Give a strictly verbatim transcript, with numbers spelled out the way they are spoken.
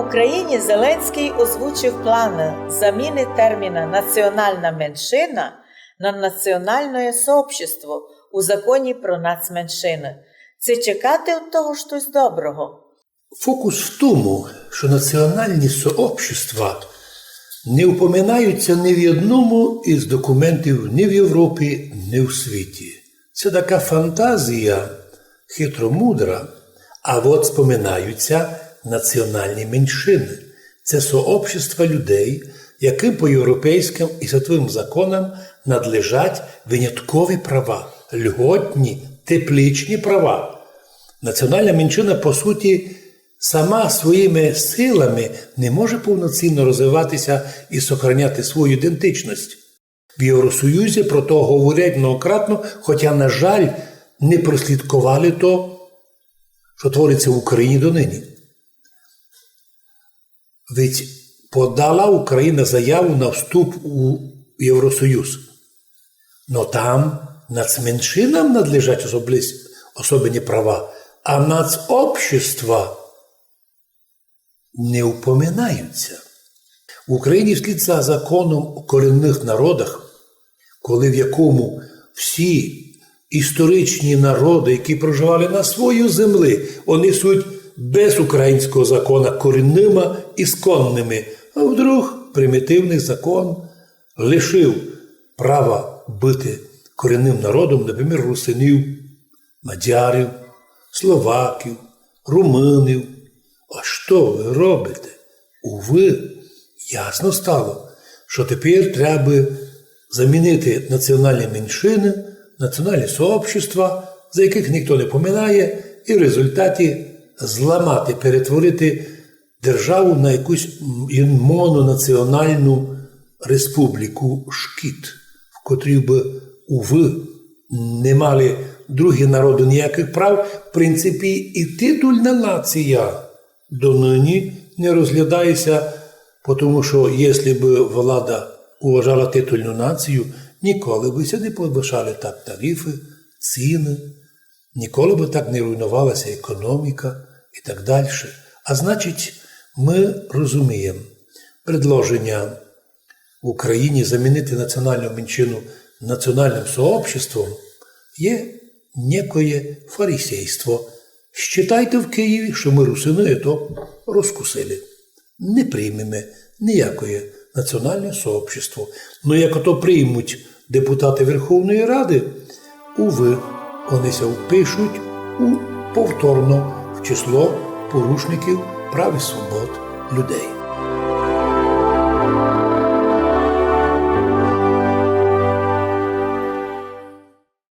В Україні Зеленський озвучив плани заміни терміна «національна меншина» на «національне сообщество» у законі про нацменшины. Ци чекати од того штось доброго? Фокус в тому, што національні сообщества не упоминаються ні в одному із документів ні в Європі, ні в світі. Це така фантазія хитромудра, а от споминаються національні меншины. Це сообщества людей, яким по європейським і світовим законам надлежать виняткові права, льготні, тепличні права. Національна меншина, по суті, сама своїми силами не може повноцінно розвиватися і сохраняти свою ідентичність. В Євросоюзі про то говорять многократно, хоча, на жаль, не прослідковали то, што твориться в Україні донині. Ведь подала Україна заяву на вступ у Євросоюз. Но там нацменшинам надлежать особлис-, особенні права, а нацобщества не упоминаються. В Україні вслід за законом о корінних народах, коли в якому всі історичні народы, які проживали на своїй землі, вони суть без українського закона корінныма, ісконныма, а вдруг примітивный закон лишив права быти корінным народом, наприклад, русинів, мадярів, словаків, румунів. А што вы робите? Увы, ясно стало, што тепер треба замінити національні меншины, національні сообщества, за якых ніхто не поминає, і в результаті зламати, перетворити державу на якусь, м, мононаціональну республіку шкіт, в котрій бы, увы, не мали другі народы ніякых прав. В принципі, і титульна нація донині не розглядає ся, потому што, якщо бы влада уважала титульну націю, ніколи бы ся не повышали так тарифы, ціны, ніколи бы так не руйнувала ся економіка і так дальше. А значить, мы розумієме, предложеня в Україні замінити національну меншину національным сообществом є некоє фарисейство. Считайте в Києві, што мы, русины, то розкусили. Не приймеме ніякоє національне сообщество. Но як ото приймуть депутаты Верховної Рады, увы, вони ся впишуть у повторно в число порушників прав і свобод людей.